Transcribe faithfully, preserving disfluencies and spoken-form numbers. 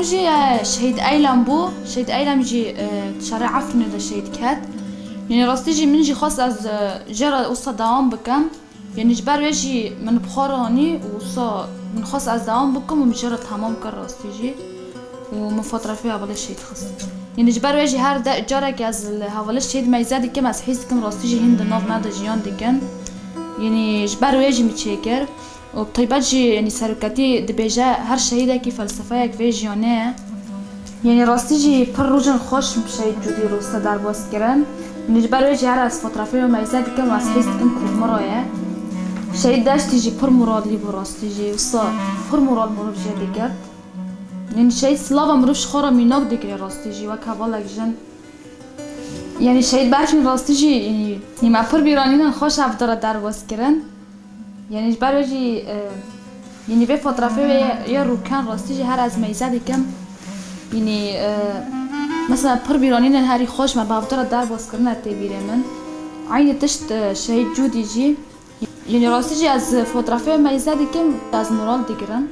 Jî e, Şehîd Eylem bû. Şehîd Eylem jî e, şerê Efrînê de şehîd ket. Yanî rastî jî min jî xwest ez e, jê re wisa dewam bikim. Yanî ji ber wê jî min bi xwe re anî û wisa min xwest ez dewam bikim û min jê re temam kir rastî jî. Û min fotografî hevalê şehîd xist. Yanî ji ber wê jî her de, carekê ez li hevalê şehîd meyze dikim, ez hîs dikim rastî jî hîn di nav me de jiyan dikin. Yanî ji ber wê jî min çêkir. Û bi taybet jî, yanî seroketî dibêje, her şehîdekî felsefeyek vê jiyanê ye. Yanî rastî jî pir rojên xweş şehîd Cûdî rûste derbas kirin. Yanî ji ber wê jî her ez fotografê wê meyze dikim û ez hîs dikim ku min re ye. Şehîd Deştî jî pir moralî bû rastî jî. Wisa pir moral mirov jê digirt. Yanî şehîd silava mirov ji xwe re mînak digire rastî jî wek hevalek jin. Yanî şehîd Berfîn rastî jî, yanî, yanî me pir bîranînên xweş ev dira derbas kirin. Yanî ji ber wê jî, e, yanî vê fotografê wê yê rûken rastî jî her ez meyze dikim. Yanî, e, mesela pir bîranînên herî xweş me bi ev dira derbas kirine tê bîrê min. Eynî tişt, e, şehîd Cûdî jî. Yanî rastî jî ez fotografê wê meyze dikim, ez moral digirim.